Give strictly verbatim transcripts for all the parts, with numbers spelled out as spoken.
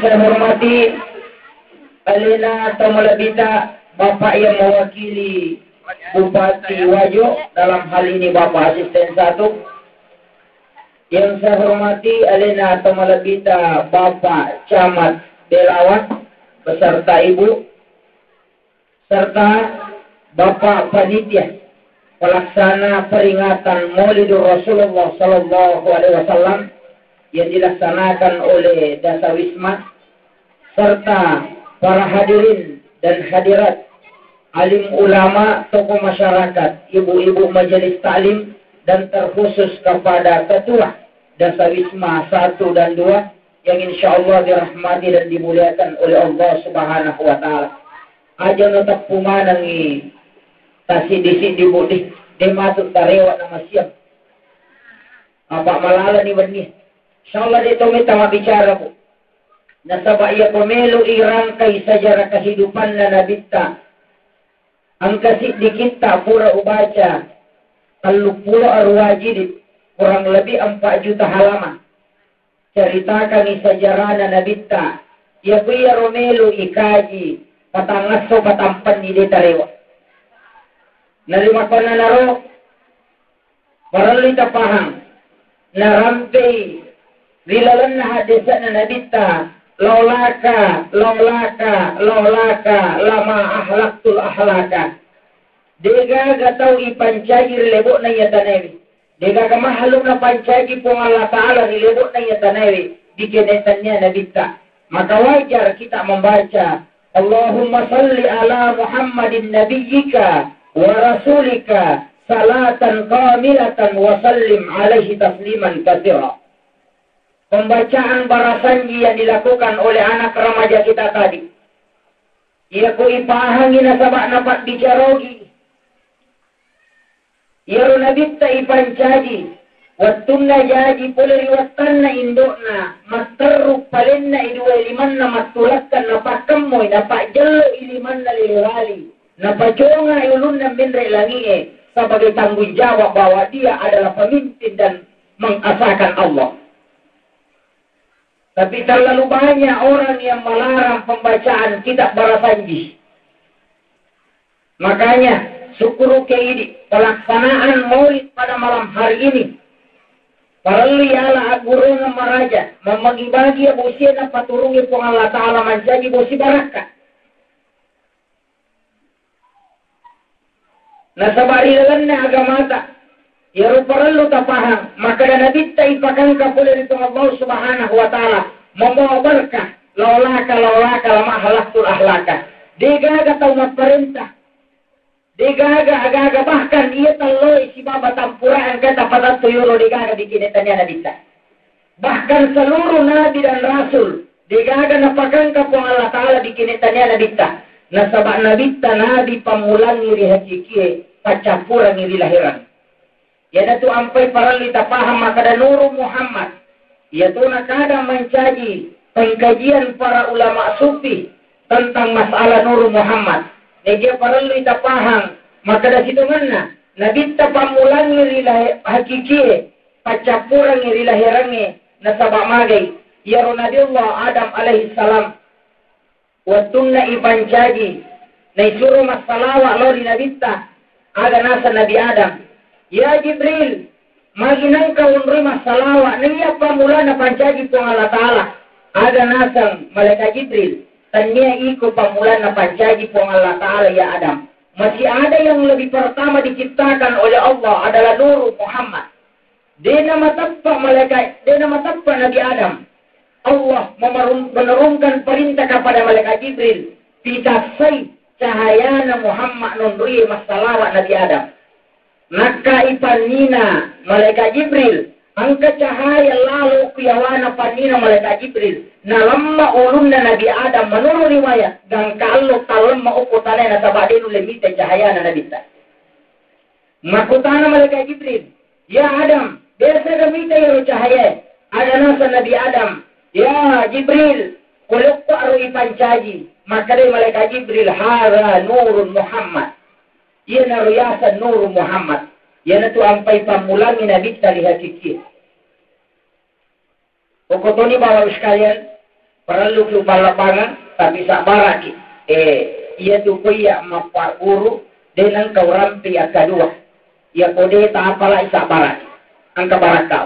Saya hormati alena tau malebbita Bapak yang mewakili Bupati Wajo, dalam hal ini Bapak Asisten Satu. Yang saya hormati alena tau malebbita Bapak Camat Belawan beserta Ibu, serta Bapak Panitia Pelaksana Peringatan Maulidur Rasulullah Sallallahu Alaihi Wasallam yang dilaksanakan oleh Dasawisma, serta para hadirin dan hadirat, alim ulama, tokoh masyarakat, ibu-ibu majelis taklim, dan terkhusus kepada ketua Dasawisma satu dan dua, yang insya Allah dirahmati dan dimuliakan oleh Allah Subhanahu wa Ta'ala. Aja no teppu manengi tasiddi-siddi, Bu, di, de matu tarewa na masiang. Apa malalani wenni. Insya Allah de to meta mabbicara, Bu. Nasaba iya ko melo irangkai sejarah kehidupanna Nabitta, engka siddi kitta pura ubaca, telluppulo aruwa jilid, kurang lebih empat juta halaman. Ceritakangngi sejarahna Nabitta, iya ku iyaro melo ikaji, patangngesso patampenni de tarewa. Narimakkuannanaro, parellu tapahang, narampei ri lalenna haddese'na Nabitta, "Laulaka, laulaka, laulaka, lama ahlaktul ahlaka." Degaga tau ipancaji ri lebo'na iya tanaewe. Degaga makhluk napancaji Puang Allah Ta'ala ri lebo'na iya tanaewe, dikene tannia Nabitta. Maka wajar kita membaca, "Allahumma salli ala Muhammadin nabiyyika wa rasulika salatan kamilatan wa sallim alaihi tasliman katsira." Pembacaan barasanji yang dilakukan oleh anak remaja kita tadi, iya ko ipahangi nasaba napabbicarogi. Iyaro Nabitta ipancaji, wettunna jaji pole ri wattanna indo'na, matterru palenna i dua limanna mattulakkan, napakkemmoi, napajjello i limanna lele wali, napaconga i ulunna menre langi'e sebagai tanggung jawab bahwa dia adalah pemimpin dan mengesahkan Allah. Tapi terlalu banyak orang yang melarang pembacaan kitab barasanji. Makanya, syukur ke idi, pelaksanaan maulid pada malam hari ini, parellu yala aggurungan maraja, memagi-bagi ya bosi na paturungi Puang Allah Ta'ala mancaji bosi barakka. Nasaba ri lalenna agamata, iyaro parellu tapahang, makkeda Nabitta ipakangka pole ri Puang Allah Subhanahu wa Ta'ala, membawa berkah, laulaka, laulaka, lama halaktul ahlaka. Degaga tau mapparentah, degaga agaga, bahkan iya telloi sibaba tampura engka tapatattu yolo degaga bikine tania Nabitta. Bahkan seluruh nabi dan rasul, degaga napakangka Puang Allah Ta'ala bikine tania Nabitta. Nasaba Nabitta nabi pammulangi ri hakikie, paccappurangi ri laherang. Iyanatu ampai parelli tapahang makkeda Nuru Muhammad. Iyatu nakada mancaji pengkajian para ulama sufi tentang masalah Nuru Muhammad. Negia parelli tapahang makkeda sitongenna Nabitta pammulangi ri lahe-, hakikie, paccappurengngi ri laherengnge, nasaba magai, iyaro Nabiullah Adam alaihi salam, wettunna ipancaji, naisuro massalawa lao ri Nabitta, aga naseng Nabi Adam, "Ya Jibril, magi nengka unrui massalawa, naiya pammulana pancaji Puang Allah Ta'ala?" Aga naseng malaikat Jibril, "Tennia iko pammulana pancaji Puang Allah Ta'ala, ya Adam. Masih ada yang lebih pertama diciptakan oleh Allah adalah Nuru Muhammad." Dena mateppa malaikat, dena mateppa Nabi Adam. Allah memarum-, menurunkan perintah kepada malaikat Jibril, pitassai cahayana Muhammad nonroi massalawa Nabi Adam. Nakka ipannina malaikat Jibril, engka cahaya lalo ku yawana pannina malaikat Jibril. Nalemma ulunna Nabi Adam, menurut riwayat, gangka allo talemma okko tanai nasaba de nulle mita cahayana Nabitta. Makkutana malaikat Jibril, "Ya Adam, biasa ga mita iyaro cahayae?" Aga naseng Nabi Adam, "Ya Jibril, ko lokka ro ipancaji." Makkedai malaikat Jibril, "Hadza nurun Muhammad." Iyanaro yaseng Nuru Muhammad. Iyanatu ampai pammulangi Nabitta ri hakikie. Okko toni Bapak Ibu sekalian, Parelluki upallabbangeng, tapi sabbaraki. Eh, iyatu ko iya mappagguru, de nengka urampi akkadua. Iya ko de tapalai sabbaraki. Engka barakka.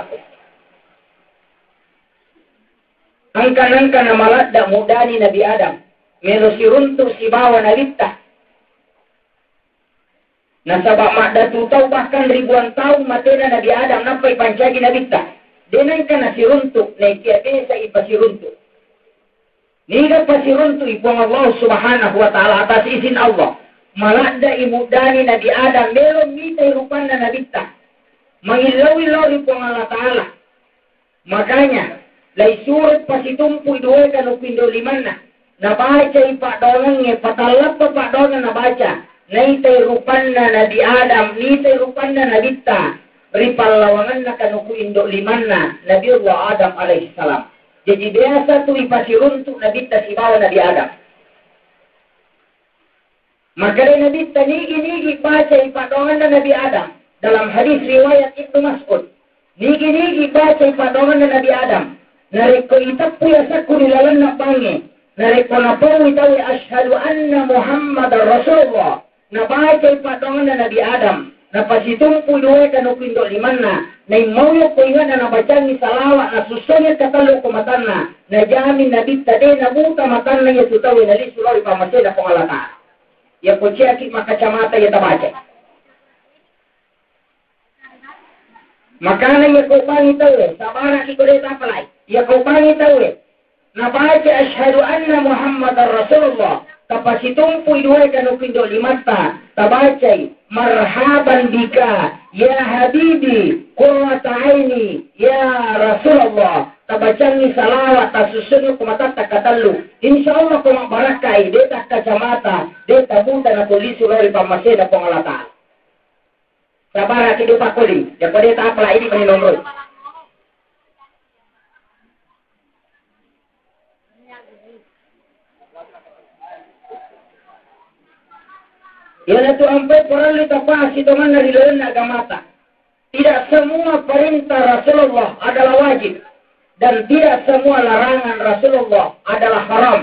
Engka nengka namaladda muddani Nabi Adam. Melo siruntu sibawa nabitta. Nasaba maddatu tau bahkan ribuan taung matena Nabi Adam nappai pancaji nabitta. De nengka nasiruntu, naikia biasa ipasiruntu. Niga pasiruntu i Puang Allah Subhanahu wa Ta'ala atas izin Allah. Maladda i muddani Nabi Adam melo mitai rupanna nabitta. Mangillau-illau ri Puang Allah Ta'ala. Makanya, laisuro pasitumpu i duae kanuku indo limanna. Nabacai paddoangengnge, patallappa paddoangeng nabaca. Naitai rupanna Nabi Adam, nitai rupanna nabitta. Ri pallawangenna kanuku indo limanna, Nabiullah Adam alaihissalam. Jaji biasa tu ipasiruntu nabitta sibawa Nabi Adam. Makkedai Nabitta, nigi-nigi bacai paddoangenna Nabi Adam. Dalam hadis riwayat Ibnu Mas'ud, nigi-nigi bacai paddoangenna Nabi Adam, narekko iteppui asakku ri lalenna bangnge, narekko napaui tauwe, "Asyhadu anna Muhammadar Rasulullah," nabacai paddoangenna Nabi Adam, napasitumpui duae kanuku indo limanna, naimmauyo ko inganna nabacangi salawat, nasussangi katellu ko matanna, najamin Nabitta de nabuta matanna iyatu tauwe nalisu lao ri pammasena Puang Allah Ta'ala. Iya ko ciaki makkacamata iya tabacai. Makana iya ko bangi tauwe, sabaraki ko de tapalai. Iya ko bangi tauwe, nabaca asyhadu anna Muhammadar Rasulullah, tapasitumpui duae kanuku indo limatta, tabacai, "Marhaban bika, ya habibi, qurrata aini, ya Rasulullah." Tabacangi salawat, tasussungi ko matatta katellu. Insya Allah ko mabbarakkai, de takkacamata, de tabuta, napolisu lao ri pammasena Puang Allah Ta'ala. Sabaraki de pakkuling, jako de tapalai idi mani nomroi. Iyanatu ampai parellu tapahang sitongenna ri lalenna agamata. Tidak semua perintah Rasulullah adalah wajib, dan tidak semua larangan Rasulullah adalah haram.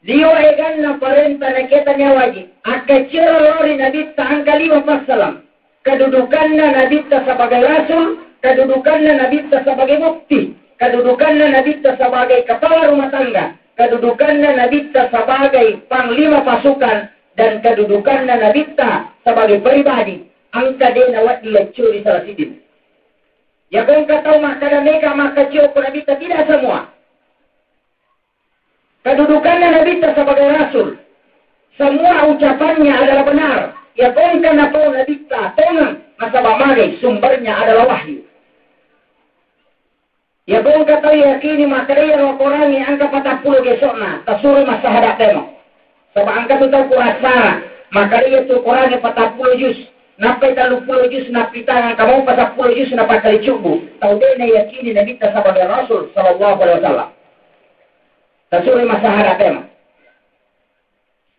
Liwa eganna parenta nakiya tania wajib. Akkaciro lao ri Nabitta engka lima passalang. Kedudukanna Nabitta sebagai rasul, kedudukanna Nabitta sebagai mufti, kedudukanna Nabitta sebagai kepala rumah tangga, kedudukanna Nabitta sebagai panglima pasukan, dan kedudukanna Nabitta sebagai pribadi. Engka de nawedding yaccuri salah sidin. Yako engka tau makkada mega makkacio ko Nabitta, tidak semua. Kedudukanna Nabitta sebagai rasul, semua ucapannya adalah benar. Yako engka napau Nabitta tongeng, nasaba magai, sumbernya adalah wahyu. Yako engka tau yakini makkada iyaro Korangnge engka patappulo gesokna, tasuro massahada temo. Saba engka tu tau purassara makkada iyatu Korangnge patappulo juz, nappai telluppulo juz nappitang, engka mopa sappulo juz napakkali cubbu. Tau de nayakini Nabitta sebagai rasul sallallahu alaihi wasallam. Tasuroi massahada tema.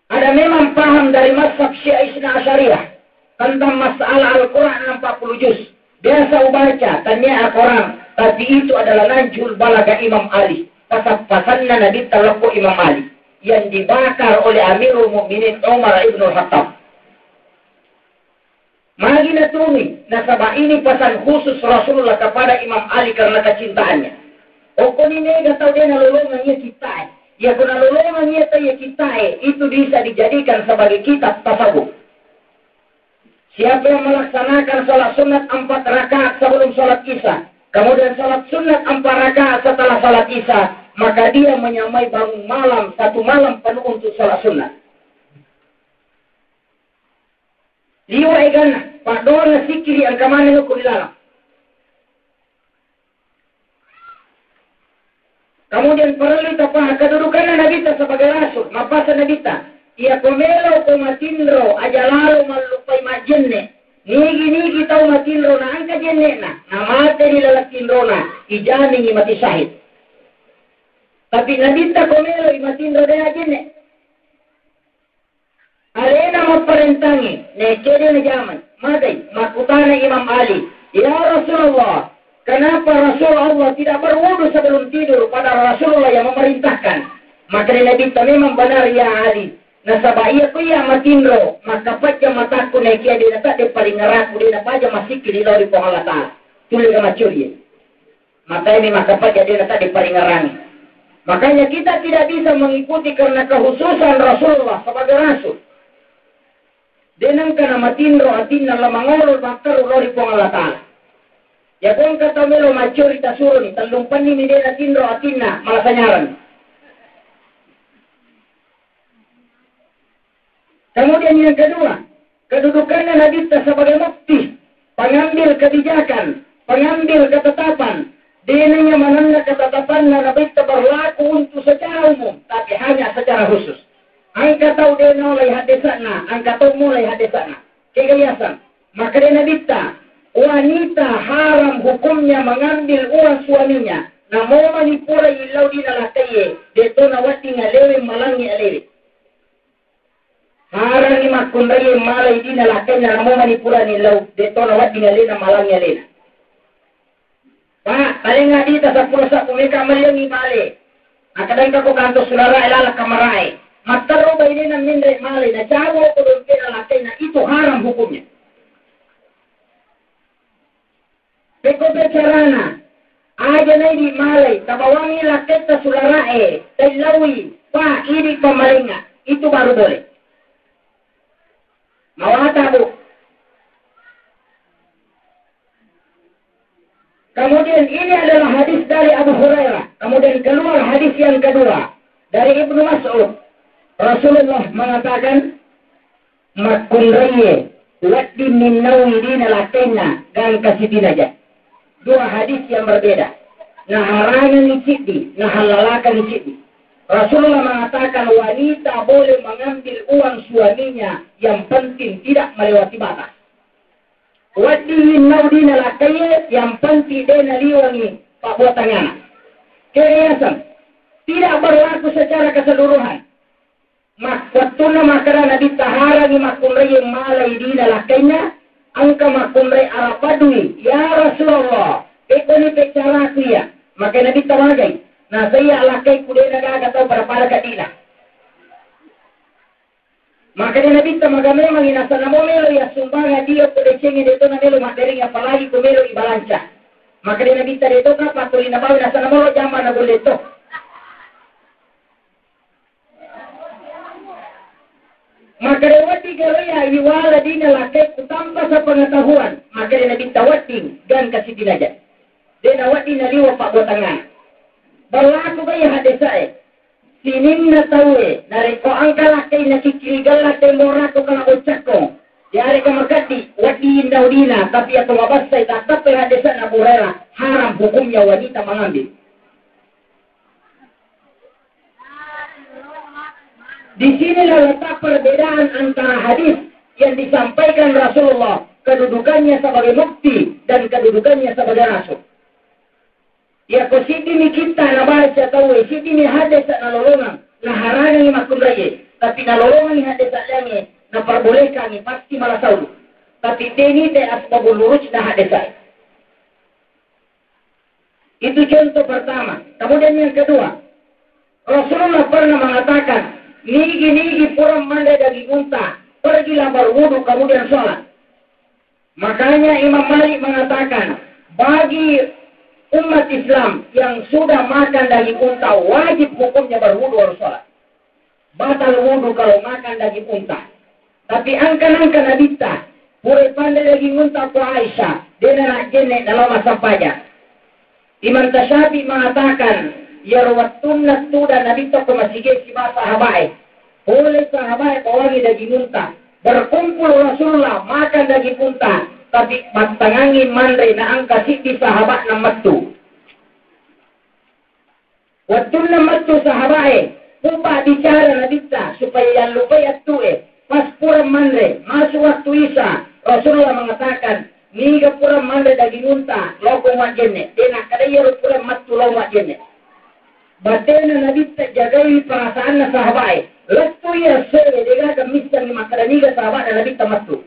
Ada memang paham dari mazhab Syiah Isna Asyariyah tentang masalah Al-Quran enam puluh juz. Biasa ubaca, tania Al-Quran, tapi itu adalah Nahjul Balagha Imam Ali. Pasal-pasalna Nabitta lokko Imam Ali yang dibakar oleh Amirul Mukminin Umar ibnul Khattab. Magi natumi, nasaba ini pesan khusus Rasulullah kepada Imam Ali karena kecintaannya. Okkoni mega tau de nalolongeng iya kittae. Iya ko nalolongeng iya tau iya kittae, itu bisa dijadikan sebagai kitab tasawuf. Siapa yang melaksanakan sholat sunat empat rakaat sebelum sholat Isya, kemudian sholat sunat empat rakaat setelah sholat Isya, maka dia menyamai bangun malam satu malam penuh untuk sholat sunat. Liwa eganna, paddoanna sikiri engka manenno ko ri laleng. Kemudian parellu tapaham kedudukanna Nabitta sebagai rasul, mappasa Nabitta, iya ko melo ko matinro aja lalo mallupai majjenne, nigi-nigi tau matinro na engka jenne'na, na mate di laleng tinrona, ijamingi mati syahid. Tapi Nabitta ko melo i matinro de ajenne. Alena mapparentangngi, naekkede najamai. Magai, makkutana Imam Ali, "Ya Rasulullah, Kenapa Rasulullah tidak berwudu sebelum tidur, padahal Rasulullah yang memerintahkan? Maka Nabi ta memang benar, ya Ali. Nasaba iya ko iya matinro, maka pajja matakku naekia de natadde palingeraku, de napaja masikki ri lao ri Puang Allah Ta'ala. Tulle ga macuri. Maka ini maka pajja de natadde palingerangi. Makanya kita tidak bisa mengikuti karena kekhususan Rasulullah sebagai Rasul. De nengka namatinro atinna la mangolo matteru lao ri Puang Allah Ta'ala. Ya ko engka tau melo maccuri tasuruni, tellumpenni mi de natinro atinna, malasa nyarang. Kemudian yang kedua, kedudukannya Nabi ta sebagai mufti, pengambil kebijakan, pengambil ketetapan. Dena nyamananna ketetapanna Nabi ta berlaku untuk secara umum, tapi hanya secara khusus. Engka tau de naolai haddesa'na, engka tau molai haddesa'na. Kega yaseng, makkeda Nabitta, wanita haram hukumnya mengambil uang suaminya, namomani pura illau dina lakkaiye, de to nawedding alewe malangngi alewe. Harangi makkunraie malai dina lakkainna, namomani purani illau, de to nawedding alena malangngi alena. Pak, talengnga dita seppulo sebbu meka melliangngi bale. Akkadangka ko kantor sulara'e laleng kamarae. Matteru bainena menre malai, nacabu ko dompena lakkainna, itu haram hukumnya. Pekko pe carana, aja naidi malai, tabawangi lakkaitta sulara'e, taillaui, pa idi pamalengnga, itu baru boleh. Mawata, Bu. Kemudian ini adalah hadis dari Abu Hurairah. Kemudian keluar hadis yang kedua dari Ibnu Mas'ud. Rasulullah mengatakan, makkunraie wedding minnaui dina lakkainna gangka sidinaja. Dua hadis yang berbeda. Naharangangi ciddi, nahallalakangi ciddi. Rasulullah mengatakan wanita boleh mengambil uang suaminya, yang penting tidak melewati batas. Wedding innau dina lakkaiye, yang penting de naliwangi pabbuatangana. Kega yaseng, tidak berlaku secara keseluruhan. Mak-, wettunna makkeda Nabitta harangi makkunraie malai dina lakkainna, engka makkunrai arapadui, "Ya Rasulullah, pekkoni peccaraku iya?" Maka Nabitta magai, "Nasaiya lakkaikku de nagaga tau pada-pada kaddina." Maka de Nabitta maga memangi, nasana mo melo iya sumbanga dio ko decengi de to namelo mabbering, apalagi ko melo ibalanca. Maka de Nabitta de to kapang tuli nabawa, nasana molo jamba na golle to. Makkeda wedding garo iya iwala dina lakkaikku tanpa sepengetahuan. Makkeda Nabitta wedding gangka sidinaja. De nawedding naliwa pabbuatangana. Berlaku ga iya haddesae. Sininna tauwe, narekko engka lakkai nakikkiri gella temborakko kala boccakko. Yarekko makeddi, wedding innau dina, tapi yako mabessai tattappai haddesana Abu Hurairah, haram hukumnya wanita mengambil. Di sinilah letak perbedaan antara hadis yang disampaikan Rasulullah, kedudukannya sebagai mufti dan kedudukannya sebagai rasul. Yako siddimi kitta nabaca tauwe, siddimi hadesa nalolongang, naharangangi makkunraie, tapi nalolongangi hadesa liangnge, naperbolehkangi, pasti malasau. Tapi deni te asbabul wurudna hadesa. Itu contoh pertama. Kemudian yang kedua, Rasulullah pernah mengatakan, "Nigi-nigi pura manre daging unta, pergilah berwudu kemudian sholat." Makanya Imam Malik mengatakan, bagi umat Islam yang sudah makan daging unta, wajib hukumnya berwudu, harus sholat. Batal wudu kalau makan daging unta. Tapi angka-angka Nabitta, pura panre daging unta ko Aisyah, dena najjenne nalao massempajang. Imam Tasyafi mengatakan, iyaro wettunna tuda Nabitta ko masige sibawa sahabae. Pole sahabae bawangi daging unta. Berkumpul Rasulullah makan daging unta, tapi mattangangi manre naengka siddi sahaba'na mettu. Wettunna mettu sahabae, upabbicara Nabitta supaya yallupai attu'e. Pas pura manre, masuk waktu Isya, Rasulullah mengatakan, "Niga pura manre daging unta, loko majjenne." De nakkeda iyaro pura mettu lao majjenne. Batena Nabitta jagai perasaanna sahabae. Lettu iya sewe, degaga missengngi makkeda niga sahaba'na Nabitta mettu.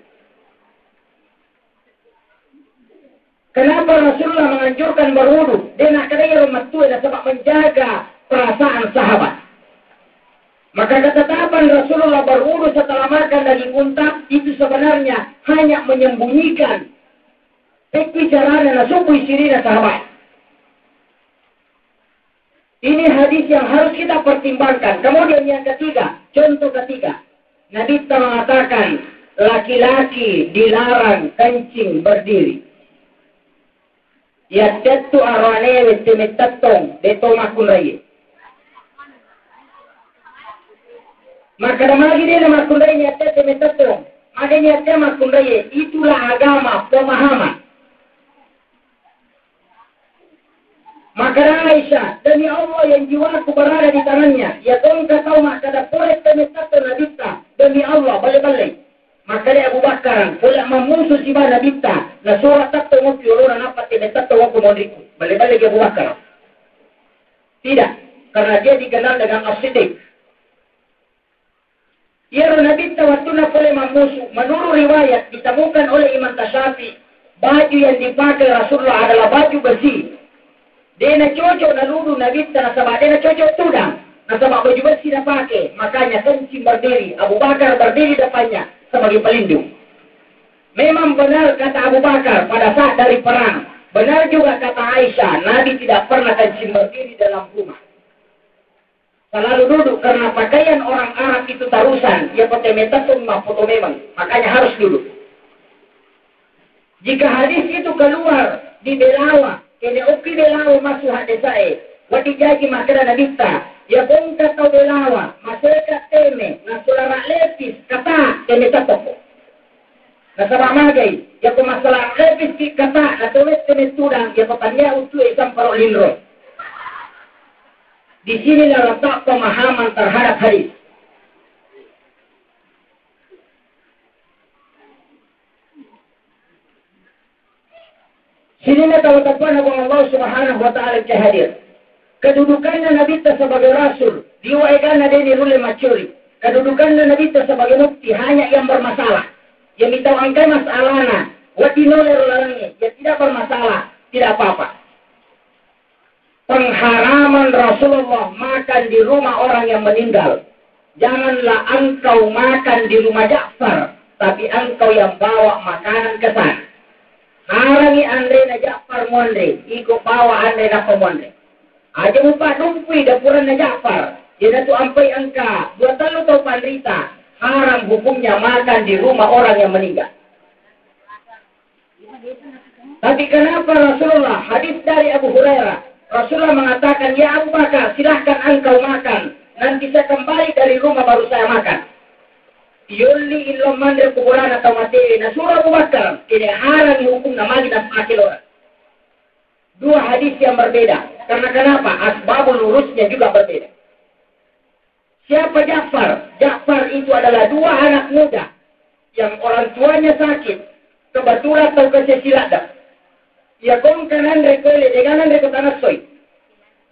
Kenapa Rasulullah menganjurkan berwudu? Dia nak kena yang rumah tua nasaba menjaga perasaan sahabat. Maka ketetapan Rasulullah berwudu setelah makan daging unta itu sebenarnya hanya menyembunyikan pekki carana nasubui sirina sahabat. Ini hadis yang harus kita pertimbangkan. Kemudian yang ketiga, contoh ketiga, Nabi mengatakan laki-laki dilarang kencing berdiri. Yattettu aroane wette mettettong, deto makkunraie. Makkeda magi de na makkunrai niatte teme tettong. Magi niatte makkunrai, itulah agama, pemahaman. Makkeda Aisyah, demi Allah yang jiwaku berada di tangannya. Ya tongka tau makkeda pole teme tettong nabitta, demi Allah, bale-bale. Makkeda Abu Bakar, pole mammusu siba nabitta, nasura tettong okki olona nappa teme tettong okko monriku. Bale-bale Abu Bakar. Tidak, karena dia dikenal dengan as-siddiq. Iyaro Nabitta wettunna pole mammusu, menurut riwayat ditemukan oleh Imam Tasyafi, baju yang dipakai Rasulullah adalah baju besi. Dena cocok naludu Nabitta nasaba dena cocok tudang, nasaba baju besi napake, makanya kencing berdiri, Abu Bakar berdiri depannya sebagai pelindung. Memang benar kata Abu Bakar pada saat dari perang, benar juga kata Aisyah, Nabi tidak pernah kencing berdiri dalam rumah. Selalu duduk karena pakaian orang Arab itu tarusan, ya kote metatung mafoto memang, makanya harus duduk. Jika hadis itu keluar di Belawa, kene okki Belawa masuk hadis saya, wati jaji makkeda Nabitta, ya bongka tau Belawa, maseka teme, nasulara lepis, kata teme tatoko. Nasaba magai, yako masalah lepis ki kata, na tewette metudang, yako tania utu e samparo linro. Di sinilah letak pemahaman terhadap hadis. Sininna tau teppana Puang Allah Subhanahu wa Ta'ala engka hadir. Kedudukanna Nabitta sebagai rasul, liwa eganna deni rulle maccuri. Kedudukanna Nabitta sebagai mufti hanya yang bermasalah. Yang mitau angkai masalahna, wati nolero lalangnge, yang tidak bermasalah, tidak apa-apa. Pengharaman Rasulullah makan di rumah orang yang meninggal. Janganlah engkau makan di rumah Ja'far, tapi engkau yang bawa makanan ke sana. Harangi anrena Ja'far muanre, iko bawa anre nappa muanre. Aja mupaddumpui dapuranna Ja'far, iyanatu ampai engka dua tellu tau panrita, haram hukumnya makan di rumah orang yang meninggal. Tapi kenapa Rasulullah, hadis dari Abu Hurairah, Rasulullah mengatakan, "Ya Abu Bakar, silahkan engkau makan. Nanti saya kembali dari rumah baru saya makan." Yolli illo manre kuburana tau mate, nasuro Abu Bakar, tidak haram hukumna magi na makelora. Dua hadis yang berbeda. Karena kenapa? Asbabul nuzulnya juga berbeda. Siapa Ja'far? Ja'far itu adalah dua anak muda yang orang tuanya sakit. Kebetulan tau kacecci ladde. Iya kongka nanre ko ele, dega nanre ko tanassoi.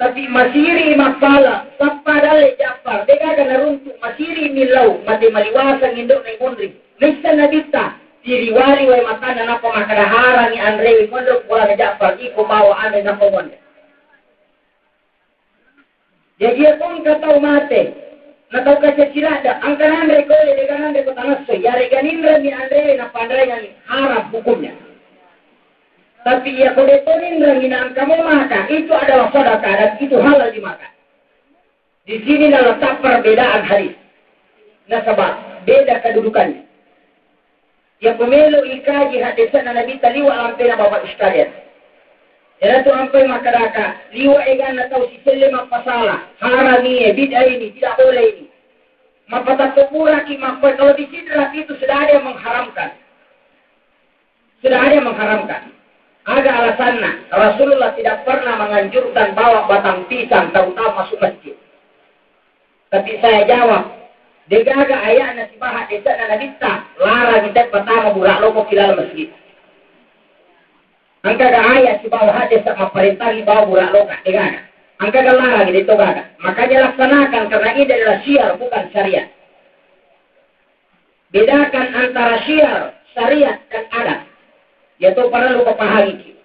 Tapi masiri mappala, sappa dalle Ja'far, degaga naruntuk, masiri millau, mate maliwasang indo'na imunri. Naisseng Nabitta, tiriwali wae matanna nappa makkada harangi anrewe monro purana Ja'far, iko bawa anre nappa monro. Jaji, iya kongka tau mate, na tau kacecci ladde, engka nanre ko ele, dega nanre ko tanassoi, yarega ninremi anrewe napanraengangi, haram hukumnya. Tapi iya ko deto ninrengi na engka mo maka, itu adalah sedekah dan itu halal dimakan. Di sinilah letak perbedaan hadis. Nasaba beda kedudukannya. Iya ko melo ikaji hadisna Nabitta liwa ampena Bapak sekalian. Iyanatu ampai makkadaka, liwa eganna tau siselle mappasala, harami e, bid'ah ini, tidak boleh ini. Mappatatto puraki, mappa-, kalau di Sidrap itu sudah ada yang mengharamkan. Sudah ada yang mengharamkan. Aga alasanna, Rasulullah tidak pernah menganjurkan bawa batang pisang, terutama masuk masjid. Tapi saya jawab, degaga ayatna sibawa hadisna Nabitta, larang kita pertama burak loko kilal masjid. Engkaga ayat sibawa hadis mapparentangi bawa burak loka, degaga. Engkaga larang itu gaga. Makanya laksanakan karena ini adalah syiar bukan syariat. Bedakan antara syiar, syariat, dan adat. Yaitu perlu kupahami.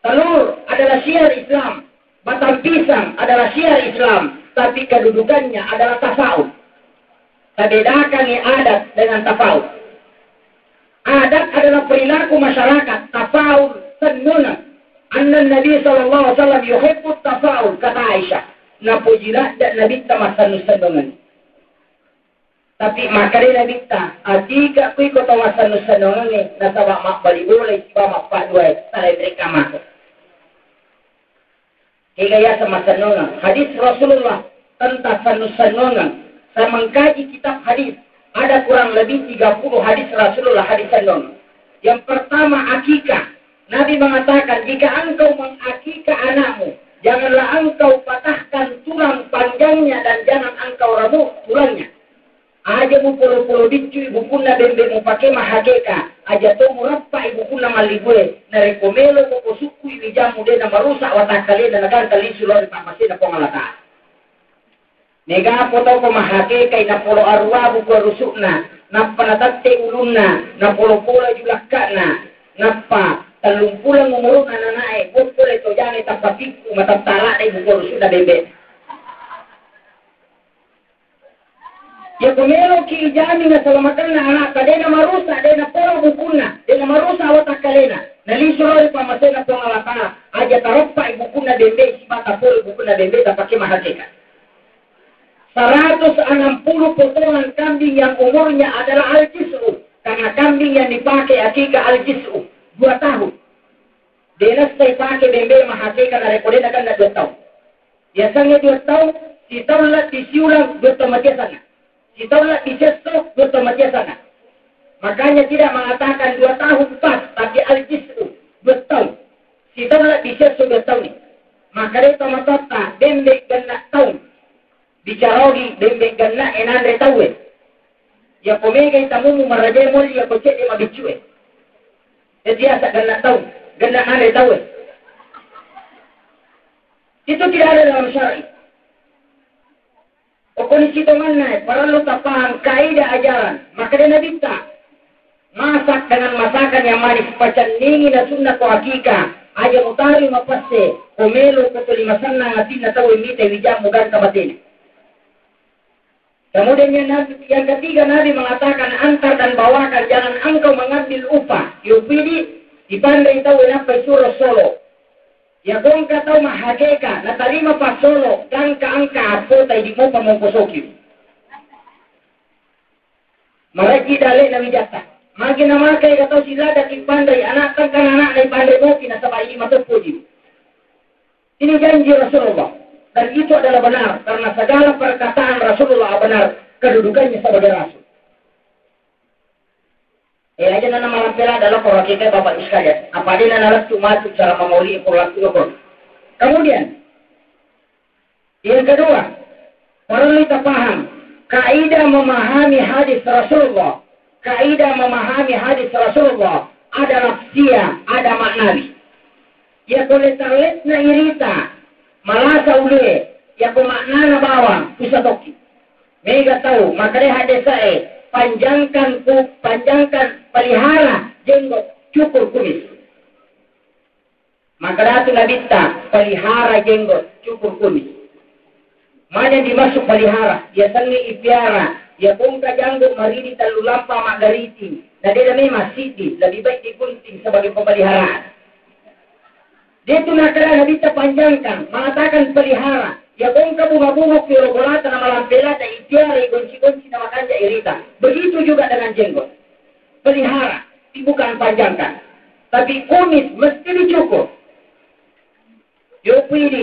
Telur adalah syiar Islam, batang pisang adalah syiar Islam, tapi kedudukannya adalah tafaul. Tabedakangngi adat dengan tafaul. Adat adalah perilaku masyarakat, tafaul, sennungeng. Anna Nabi sallallahu alaihi wasallam yuhibbut tafaul, kata Aisyah. Napoji ladde Nabitta massennu-sennungeng. Tapi makkeda Nabitta, atika kui ko tau massennu-sennungengnge, nasaba mabbali bolai sibawa mappaduai, talainrikka mako. Kega yaseng massennungeng. Hadis Rasulullah tentang sennu-sennungeng. Saya mengkaji kitab hadis, ada kurang lebih tiga puluh hadis Rasulullah, hadis sennungeng. Yang pertama, akikah. Nabi mengatakan, jika engkau mengakikah anakmu, janganlah engkau patahkan tulang panjangnya dan jangan engkau remuk tulangnya. Aja mupolo-polo biccu ibukunna bembe mupake mahakeka, aja to murappa ibukunna mallibue, narekko melo ko sukku wijammu de namarusak watakkalena, nagangka lisu lao ri pammasena Puang Allah Ta'ala. Mega potoko mahakeka i napolo aruabu ko rusukna, nappa natette ulunna, napolo-polo julakka'na, nappa tellung puleng umuruna nanae, boppole tojange tappa tikku matattala dai buko rusukna bembe. Yako meloki ijami nasalamakenna anakta, de namarusak, de napolo bukunna, de namarusak watakkalena, nalisu lao ri pammasena Puang Allah Ta'ala, aja tarappai bukunna bembe, sibawa tapolo bukunna bembe, tapake mahakeka. Seratus enam puluh potongan kambing yang umurnya adalah al-jiz'u, karena kambing yang dipakai akikah al-jiz'u, dua tahun. De nassai pake bembe mahakeka narekko de nagenna dua tahun. Biasanya dua tahun, sitaun lebbi siulang, dua tahun matiasanna. Sitaun lebbi siesso, dua tahun matiasanna. Makanya tidak mengatakan dua tahun pas, tapi al-jiz'u, dua tahun. Sitaun lebbi siesso, dua tahun. Maka de tomatoatta, bembe genna tahun. Bicara ogi, bembe genna e nanre tauwe. Yako megai tamumu maraja moli yako cedde mabiccue. Jadi asa genna tahun, genna nanre tauwe. Itu tidak ada dalam syar'i. Okoni sitonganna, parellu tapahang kaidah ajaran. Makkeda Nabitta, masak dengan masakan yang manis, pacenningi na sunna ko akikah, aja mutari mapesse, ko melo ko tuli masennang atinna tau mita wijammu gangka batena. Kemudian yang, Nabi- yang ketiga, Nabi mengatakan, antar dan bawakan, jangan engkau mengambil upah. Yupidi, dipanrei tau nappai suro solo. Yako engka tau mahakeka, natarima passolo, gangka engka appota idi mopa mongkosoki. Marejji dale'na wijatta. Magi namakai ka tau silada kipanrei, anak tengka anak na ipanrei mopi nasaba idi mateppo ji. Ini janji Rasulullah. Dan itu adalah benar, karena segala perkataan Rasulullah benar, kedudukannya sebagai Rasul. Eh, aja nana malampe lada lo, koro kita Bapak Ibu sekalian. Apa dia nana lettu matu cara mamauli, koro lettu lo, koro. Kemudian, yang kedua, perlu kita paham, kaidah memahami hadis Rasulullah, kaidah memahami hadis Rasulullah ada lafziyah, ada maknawi. Yako letar-letna irita, malasa ulue, yako maknana bawang, pusa tokki. Mega tau, makkedai haddese'e, panjangkan ku-, panjangkan, pelihara jenggot, cukur kumis. Makkedatu Nabitta, pelihara jenggot, cukur kumis. Mana yang dimaksud pelihara? Yasengnge ipiara, yako engka janggo maridi tellu lampa maggariti, na deda memang siddi, lebih baik digunting sebagai pemeliharaan. Detu nakkeda Nabitta panjangkan, mengatakan pelihara. Yako engka bunga-bunga piolo bolata na malampe lada, ipiara, igonci-gonci na makanja irita. Begitu juga dengan jenggot. Pelihara, bukan panjangkan. Tapi kumis mesti dicukur. Yopi di,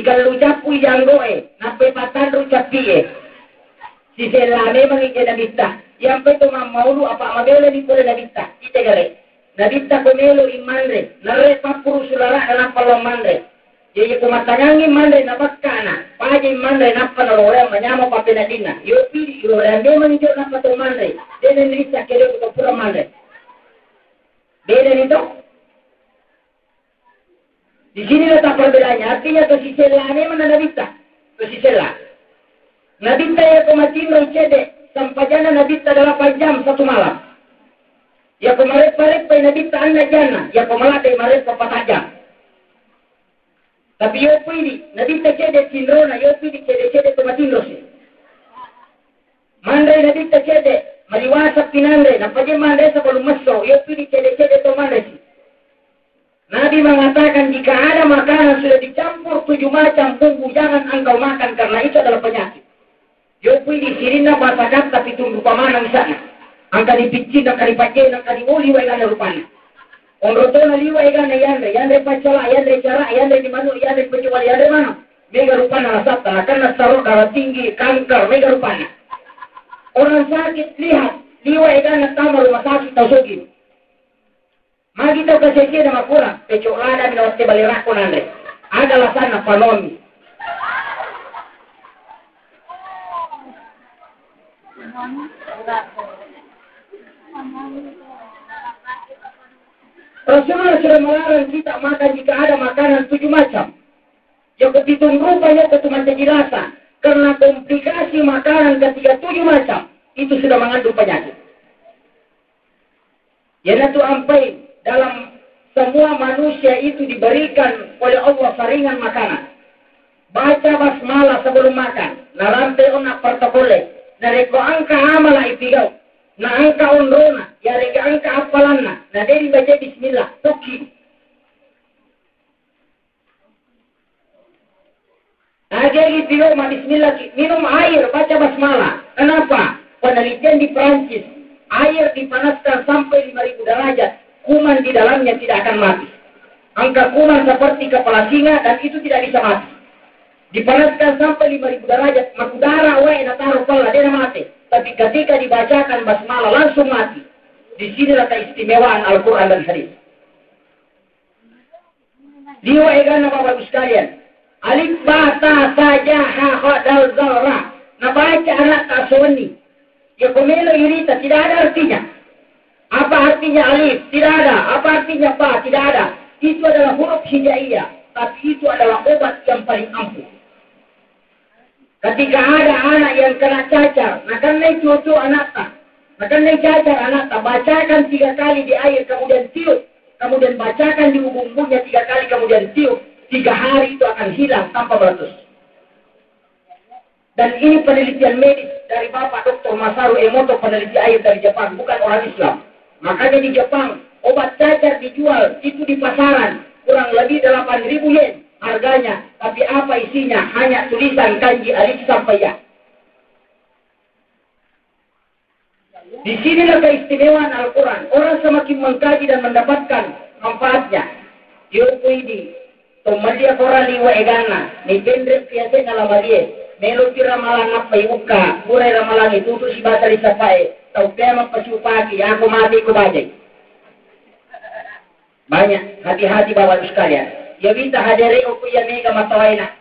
ikallu cappui janggoe, nappai pattanru cappie. Sisella memang ije Nabitta. Yampai to mammaulu apa mabela ni pole Nabitta. Ite gare. Nabitta ko melo i manre, narre pappuru sulara'na nappa lao manre. Jaji ko mattangangngi manre napakkana, pajai manre nappa naloreang manyameng pappeneddinna. Yopi di, iloreang memang ijo nappa to manre. Dena nirissa kede ko pura manre. Beda ni to? Di sini letak perbedaannya. Artinya to sisella memang na Nabitta. To sisella. Nabitta yako matinro cedde, sempajanna Nabitta delapan jam satu malam. Yako mareppa-reppai Nabitta anna janna, yako maladde mareppa patang jam. Tapi yopuidi, nabitta cedde tinrona, yopuidi cedde-cedde to matinrosi. Manre nabitta cedde, maliwasa pinanre, napaje manre sebelum messo, yopuidi cedde-cedde to manresi. Nabi mengatakan, jika ada makanan sudah dicampur tujuh macam bumbu, jangan engkau makan karena itu adalah penyakit. Yopuidi sininna pasakatta pitung rupa maneng misalna. Engka dipiccing, engka dipajjena, engka dioli wae gana rupanna. Onrotona liwa egana yanre, yanre paccola, yanre cara, yanre di manu, yanre pecewali, yanre maneng. Mega rupanna rasatta, nakenna saro, darah tinggi, kanker, mega rupanna. Orang sakit, lihat, liwa egana tama rumah sakit, tau sogi. Magi tau kasese na makurang, pecok lada mi nawette bale rakko nanre. Aga alasanna, panonni. Rasulullah sudah melarang kita makan jika ada makanan tujuh macam. Yang kepitung rupa yang ketuman terjelasan. Karena komplikasi makanan ketika tujuh macam itu sudah mengandung penyakit. Iyanatu ampai dalam semua manusia itu diberikan oleh Allah saringan makanan. Baca basmalah sebelum makan. Narampe onna protokole. Narekko engka amala ipigau. Na engka onrona, yarega engka appalanna. Na de dibaca bismillah. Tokki. Agegi pilo ma bismillah ki, minum air, baca basmalah. Kenapa? Penelitian di Prancis, air dipanaskan sampai lima ribu derajat, kuman di dalamnya tidak akan mati. Angka kuman seperti kepala singa dan itu tidak bisa mati. Dipanaskan sampai lima ribu derajat, makudara wae nataro pella, dena mati. Tapi ketika dibacakan basmalah langsung mati. Di sinilah keistimewaan Al-Quran dan hadis. Liwa eganna Bapak Ibu sekalian. Alif, ba, ta, sa, ja, ha, kha, dal, zal, ra. Nabaca anak tak sonni. Ya komelo irita, tidak ada artinya. Apa artinya alif? Tidak ada. Apa artinya ba? Tidak ada. Itu adalah huruf hijaiyah. Tapi itu adalah obat yang paling ampuh. Ketika ada anak yang kena cacar, nakennai cucu anakta, nakennai cacar anakta, bacakan tiga kali di air, kemudian tiup, kemudian bacakan di ubung-ubungnya tiga kali, kemudian tiup, tiga hari itu akan hilang tanpa meletus. Dan ini penelitian medis dari Bapak Doktor Masaru Emoto, peneliti air dari Jepang, bukan orang Islam. Makanya di Jepang, obat cacar dijual itu di pasaran kurang lebih delapan ribu yen harganya, tapi apa isinya? Hanya tulisan kanji alif sampai ya. Di sinilah keistimewaan Al-Quran. Orang semakin mengkaji dan mendapatkan manfaatnya. Yopuidi, tommalia kora liwa eganna, ni penre piasena lamarie, melo pi ramalang nappai ukka, purai ramalang itutu sibasa ri sapae, tau pea mappasiupaki, ako mati ko bajai. Banyak, hati-hati Bapak Ibu sekalian. Ya wita hadere oku ya mega matawaina.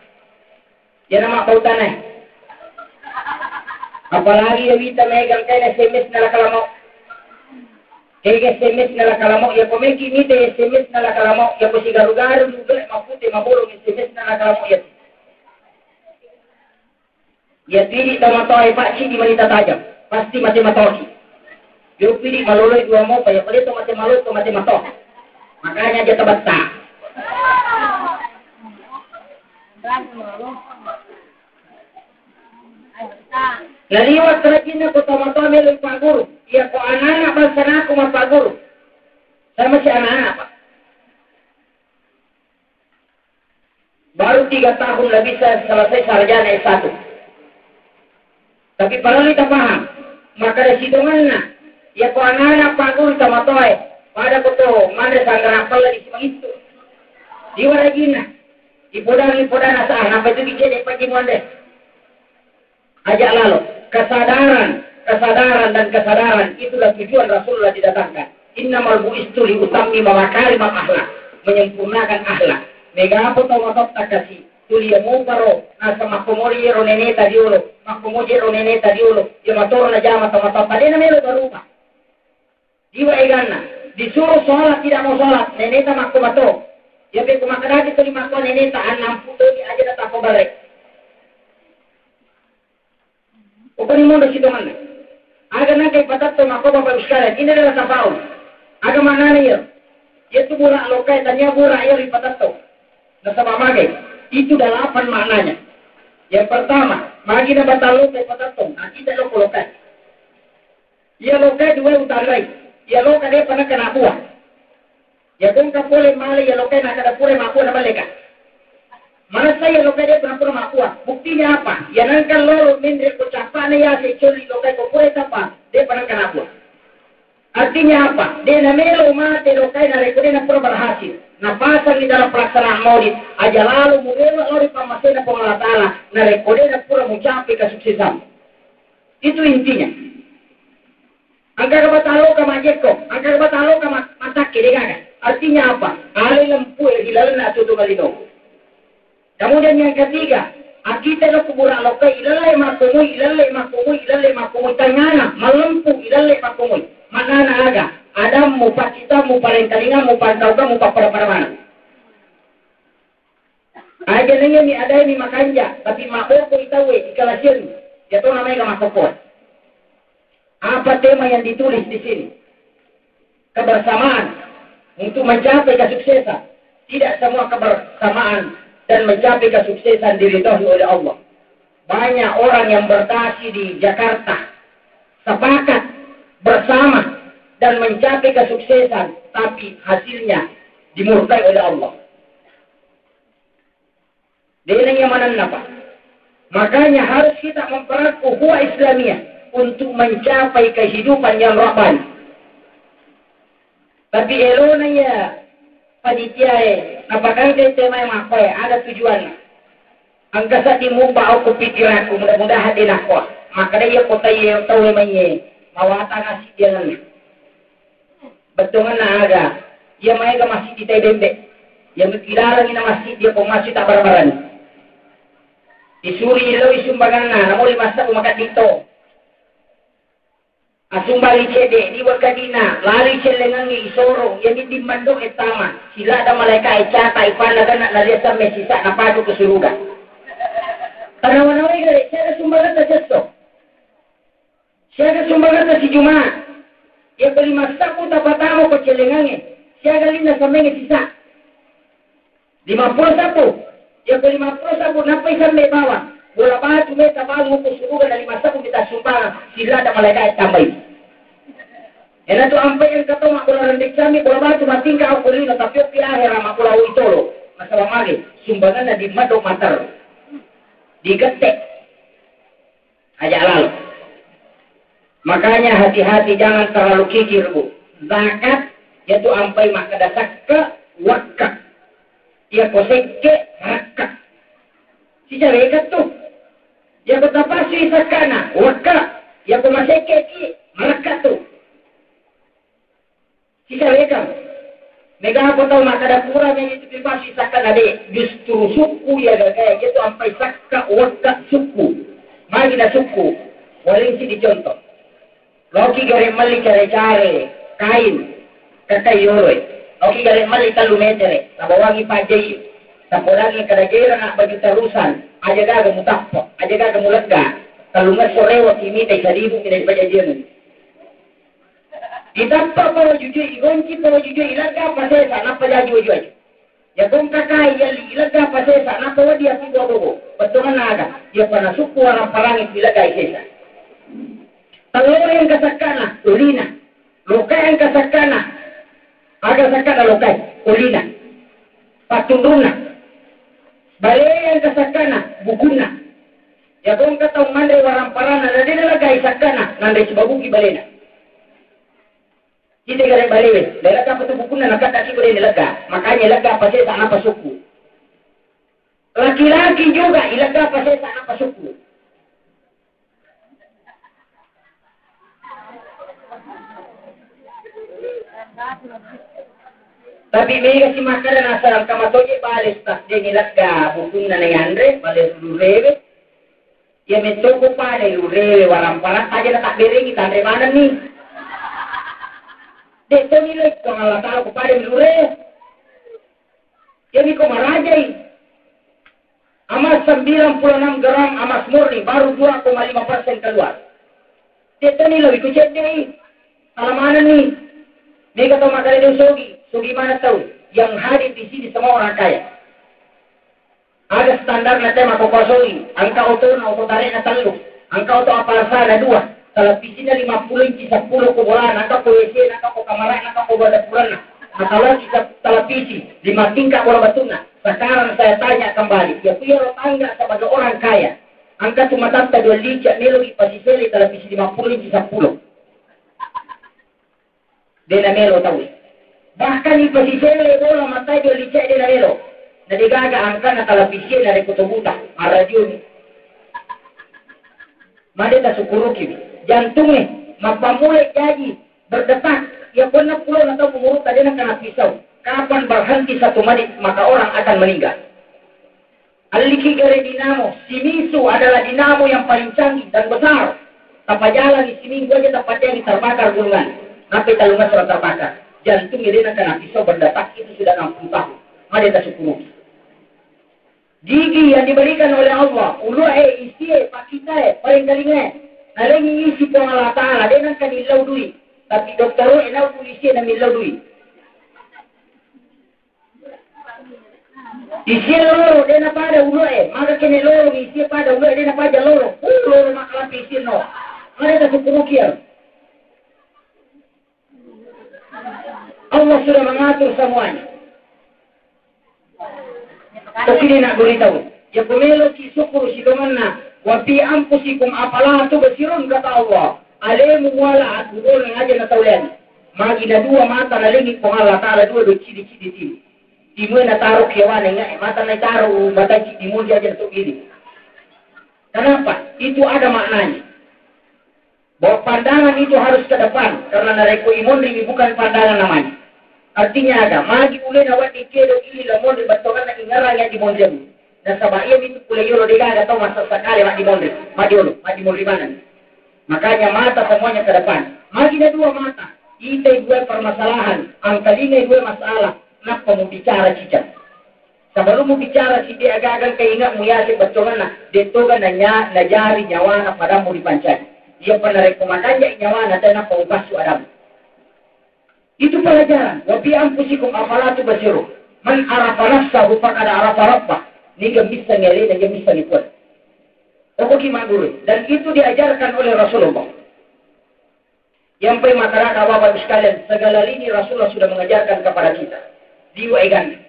Ya nama bau tanah. Apalagi ya wita mega kaina S M S nala kalamau. Kega S M S nala kalamau, ya komeki mite S M S nala kalamau, ya ko sigaru-garu juga mapute mabolong S M S nala kalamau ya. Iya tu idi tomatoa e pacci di manita tajang, pasti mate matoaki. Iyo tu idi maloloi dua mopa, iya pada to mate malolo to mate matoa. Makanya aja tabatta. Naliwat rajinna ko tomatoa melo pagguru. Iya ko anak-anak bangsa naku mapagguru. Saya masih anak-anak, Pak. Baru tiga tahun la bisa selesai sarjana S satu. Tapi parellu tapahang, makkeda sitongenna, iya ko anak-anak pagguru tomatoae, pada ko to manre sanggarang pella di simangittu. Iwa rajinna, ipodangi podana sa, nampa itu bicede pagi muanre. Aja lalo, kesadaran, kesadaran dan kesadaran itulah tujuan Rasulullah didatangkan. Innamal bu'istu li utammima makarimal akhlak, menyempurnakan akhlak. Mega apa tau matotta kasi, tuli ya moparo, nasa makkomori ro neneta diolo, makkomoje ro neneta diolo, ya matoro na jama tau matotta, dena melo barupa. Liwa eganna, disuruh sholat tidak mau sholat, neneta makko mato. Ya pe ko makkedaki tuli makko neneta, annang putoni aja na tappa barre. Upani mondo sitonganna. Aga nangka ipatatto makko Bapak Ibu sekalian, ini adalah tafaul. Aga maknana iya? Iya tu bura lokai tania bura iya ipatatto. Nasaba magai. Itu delapan maknanya. Yang pertama, magi na batang loka patettong, nah, kita lo loka. Iya loka dua utanai. Iya loka de' pernah kena buah. Ya kongka pole male iya loka na kada pura mabuah na malleka. Manessa iya loka de' pernah pura mabuah. Buktinya apa? Ya nangka lolo menre ko capana ya se coli loka ko pura tapa de' pernah kena buah. Artinya apa? De' namelo mate lokai narekko de' napura berhasil. Napasangi dalam pelaksanaan maulid. Aja lalu murewa lao ri pammasena Puang Allah Ta'ala. Narekko de' napura mucapai kesuksesan. Itu intinya. Engka kebataloka majekko, engka kebataloka ma-, matakke de' gaga. Artinya apa? Ale lempu e ilalenna atutu malino. Kemudian yang ketiga, akita lo kubura lokai, ilallai makkumui, ilallai makkumui, ilallai makkumui, tangana, malempu, ilallai makkumui. Maknana aga? Adammu, paccitammu, parengkalingammu, pantaukammu, pappada-pada maneng. Aja nengeni adai mi makanja, tapi mabboko itawe ikalasian, ya to namanya makkokkoe. Apa tema yang ditulis di sini? Kebersamaan untuk mencapai kesuksesan. Tidak semua kebersamaan dan mencapai kesuksesan diridhoi oleh Allah. Banyak orang yang bertaksi di Jakarta, sepakat bersama dan mencapai kesuksesan, tapi hasilnya dimurkai oleh Allah. Dena iya manenna, Pak. Makanya harus kita mempererat ukhuwah Islamiyah untuk mencapai kehidupan yang rabbani. Tapi elona iya panitiae, napakangkai temae makkoe, ada tujuanna. Engka sedding mubba okko pikiranku, mudah-mudahan de' nakkoa. Makkeda iya kota iya tauwe maiye, mawatang asiddiangenna. Bettuangenna aga? Iya maega masjid di tai bembe. Iya mukki lalengi na masjid iya ko masjid tak bareng-bareng. Isuri iloi sumbanganna, namoli massabbu makaddi to. Asumbangi cedde, di wekkadina, lali cellengengngi isoro, iya midding mando ettama. Silada malaika e cata ipanna gana naliasan mesisa napadu ke suruga. Tanawa-nawai gare, siaga sumbangan ta cesso. Siaga sumbangetta sijuma. Iya ko lima sabbu tapatama ko celengangnge. Siaga lina sammengnge sisa. Lima puluh sabbu. Iya ko lima puluh sabbu nappai sambe bawang. Bola batu meta bawang ko suruga na lima sabbu mita sumbangeng. Silada malaika tambai. Ena tu ampai engka to mabbola rendeng sami bola batu matingka au ko lino tapi okki ahera mabbola ui tolo. Nasaba mage sumbanganna di mado mater. Digette. Aja lalo. Makanya hati-hati, jangan terlalu kikir, Bu. Zakat, yaitu ampai makkeda sakka, wakka. Iya ko sekke, rakka. Sicaweka tu. Iya ko tapasui sakkana, wakka. Iya ko masekke ki, marakka tu. Sisawekang. Mega apa tau makkeda pura meni tu pipasui sakka na de, justru sukku iya gagae, iya tu ampai sakka, wakka, sukku. Magi na sukku? Waling siddi contoh. Loki gare melli care-care, kain, kakkai yoloi. Loki gare melli tellu metere, tabawangi pajai. Tapodangi kada gera na baju tarusan, aja gaga mutappa, aja gaga mulegga. Tellungesso rewa ki mitai saribu mi na dipajajiang. Ditappa pawajujui, igonci pawajujui, ilegga pasesa, nappa jaji waju-waju. Iya kongka kai yalli, ilegga pasesa, nappa wedding ati bobo-bobo. Bettuangenna aga? Iya pana sukku warang parangi ilegga sesa. Tellore engka sakkana, ulina. Lokae engka sakkana. Aga sakkana lokae? Ulina. Pattunrunna. Bale engka sakkana, bukunna. Iya kongka tau manre warang paranna, na de naleggai sakkana, nanre sibabuki balena. Kita gare balewe, de lega patu bukunna nakadda ki bale lega. Makanya lega pasesa nappa sukku. Laki-laki juga ilega pasesa nappa sukku. Tapi mega si makkeda nasaba engka matoje bale Ustaz, de nilega bukunna nayanre, bale lurewe. Iya metto ko pada lurewe warang parang aja na tabberengi tanre manenni. De toni lo Puang Allah Ta'ala ko pada lurewe. Jadi ko marajai. Emas sembilan puluh enam gram emas murni, baru dua koma lima persen keluar. Tettoni lo iku ceddei. Salah mana nih? Mega tau makkeda sogi, sogi mana tau? Yang hadir di sini semua orang kaya. Aga standarna te makkokosoi, engka otona, oto tarekna tellu, engka oto Avanza na dua, televisina lima puluh inci seppulo ko bolana, engka ko W C na, engka ko kamarana, engka ko dapurna. Makalaki se-, televisi, lima tingkat bola batunna. Sekarang saya tanya kembali, ya, ku iyaro tangga sebagai orang kaya, engka tu matatta dua lica, melo ipasisele televisi lima puluh inci seppulo. De namelo tauwe. Bahkan ipasisele bola matae dua lica de namelo. Na degaga angkana televisi narekko to buta, marradioni. Made tasukkuruki. Jantungnge mappammula jaji berdetak. Ya konna pulo na tau umurutta de nakana pisau. Kapan berhenti satu menit, maka orang akan meninggal. Alliki gare dinamo, Shimizu adalah dinamo yang paling canggih dan besar. Tapajalani siminggu aja tapateangi terbakar gunungan. Nappai tellung esso terbakar. Jantung ide nakana pisau berdetak itu sudah enam puluh tahun. Made tasukkuruki. Gigi yang diberikan oleh Allah, ulu'e, isie, pakkitae, parengkalingae. Nalengi isi Puang Allah Ta'ala, de nangka nillau dui. Tapi dottoro'e nau polisi na millau dui. Isie loro, de napada ulu'e, maka kene loro, isie pada ulu'e, de napaja loro. Uh, loro makalappi isie no. Made tasukkuruki. Allah sudah mengatur semuanya. Tapi ini nak gurita. Ya pemelo ki syukur si temanna. Wa fi anfusikum afala tubsirun, kata Allah. Alemu wala aku boleh aja na taulen. Magi na dua mata nalengi Puang Allah Ta'ala dua do cidi-cidi tini. Timue nataro kewane ngai, mata nataro mata cidi muli aja tu gini. Kenapa? Itu ada maknanya. Bahwa pandangan itu harus ke depan, karena narekko imonri bukan pandangan namanya. Artinya aga? Magi ulena wedding kedo ili lamonri battonganna ingerang yang dimonrimu. Nasaba iya itu pula yolo degaga tau masa sakale mak dimonri, mak diolo, mak dimonri maneng. Makanya mata semuanya ke depan. Magi na dua mata, itai dua permasalahan, angkalingai dua masalah, nappa mu bicara cicang. Sebelum mu bicara sidi aga-aga engka ingatmu yaseng bettuanna, de toga nanya-, najari nyawana padammu ripancaji. Iya pa narekko makanja nyawana, tenappa upassu adammu. Itu pelajaran. Wa fi anfusikum afala tubsirun. Man arafa nafsahu faqad arafa rabbah. Niga missengi alena, niga missengi Puang. Okoki magguru. Dan itu diajarkan oleh Rasulullah. Yang paling masyarakat Bapak Ibu sekalian, segala lini Rasulullah sudah mengajarkan kepada kita. Liwa egan.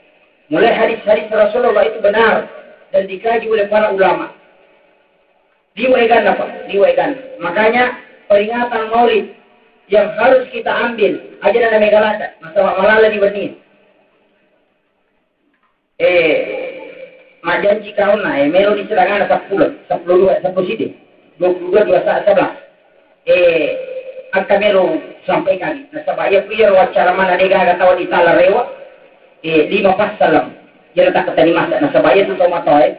Mulai hadis-hadis Rasulullah itu benar dan dikaji oleh para ulama. Liwa egan apa? Liwa egan. Makanya peringatan Maulid yang harus kita ambil, aja na megalada, masalah malala di benih. Eh, majjanci kaonna, eh, melo ni sedangana seppulo, seppulo dua, seppulo sidi, dua puluh dua, dua sebelas. Eh, engka melo sampaikan. Nasaba iya ku iyaro acara mana degaga tau ditala rewa, eh, lima passalam. Iyaro takkatani masa, nasaba iya tu tomatoa, eh.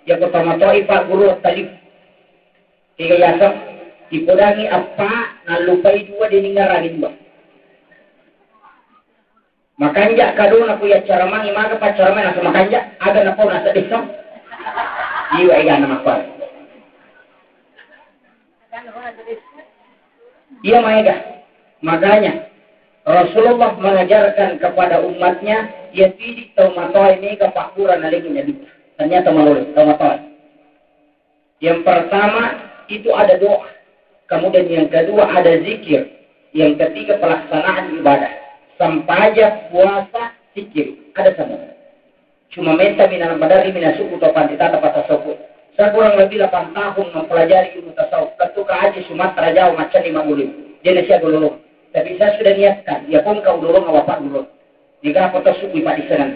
Iya ku tomatoa, eh, Pak Guru Talib. Tiga yaseng, ipodangi appa, nallupai dua, deningarangi dua. Makanja kadona ku yaccaramangi, maga paccaramai nasa makanja, aga napau nasa dessa. Iwa egana makkua. Iya maega. Makanya Rasulullah mengajarkan kepada umatnya, ya tidi tau matoa mega pakura nalengi Nabi. Ternyata malole tau matoa. Yang pertama itu ada doa, kemudian yang kedua ada zikir, yang ketiga pelaksanaan ibadah, sempajang, puasa, zikir, ada semua. Cuma metta mina maderri mina suku to panritata patasawuf. Saya kurang lebih delapan tahun mempelajari ilmu tasawuf. Ketuka haji Sumatera Jawa macam lima bulan. Dia nasi agololong. Tapi saya sudah niatkan, ya kongka ulolong awapa ulolong. Jika apa tasawuf di padisengan.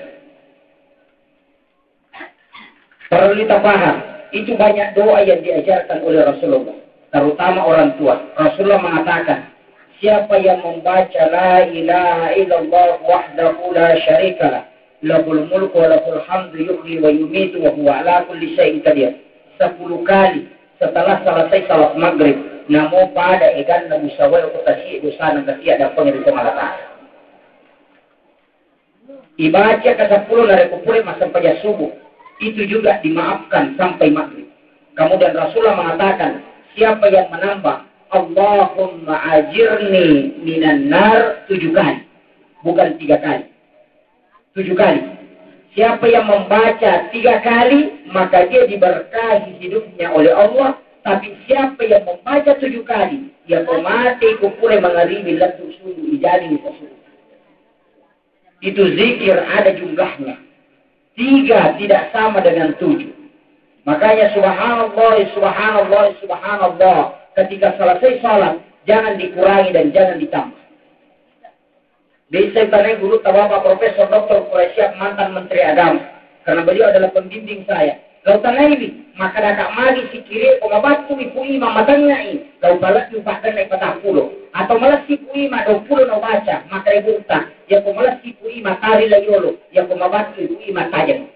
Perlu kita paham, itu banyak doa yang diajarkan oleh Rasulullah, terutama orang tua. Rasulullah mengatakan, siapa yang membaca la ilaha illallah wahdahu la syarikalah, lahul mulku wa lahul hamdu yuhyi wa yumitu wa huwa ala kulli syai'in qadir, sepuluh kali setelah selesai salat maghrib, namo pada eganna musawai ko tasi dosana kasia dampeng ri Puang Allah Ta'ala. Ibaca ke sepuluh narekko pura massempajang subuh, itu juga dimaafkan sampai maghrib. Kemudian Rasulullah mengatakan, siapa yang menambah Allahumma ajirni minan nar tujuh kali, bukan tiga kali, tujuh kali. Siapa yang membaca tiga kali, maka dia diberkahi hidupnya oleh Allah. Tapi siapa yang membaca tujuh kali, ya ko mate ko pura mangaribi lettu subuh, ijani ko subuh. Itu zikir ada jumlahnya. Tiga tidak sama dengan tujuh. Makanya subhanallah, subhanallah, subhanallah. Ketika selesai salat, jangan dikurangi dan jangan ditambah. Bisa tanai guru ta Bapak Profesor Doktor Quraisyah, mantan Menteri Agama. Karena beliau adalah pembimbing saya. Lau tanaiwi, maka daka magi sikiri ko mabattu ipu imam matangngai, lau palettu pakenna ipatappulo. Atau malessi ipu imam dua puluh na baca, maka ibu uta. Ya ko malessi ipu imam tari la yolo, ya ko mabattu ipu imam tajeng.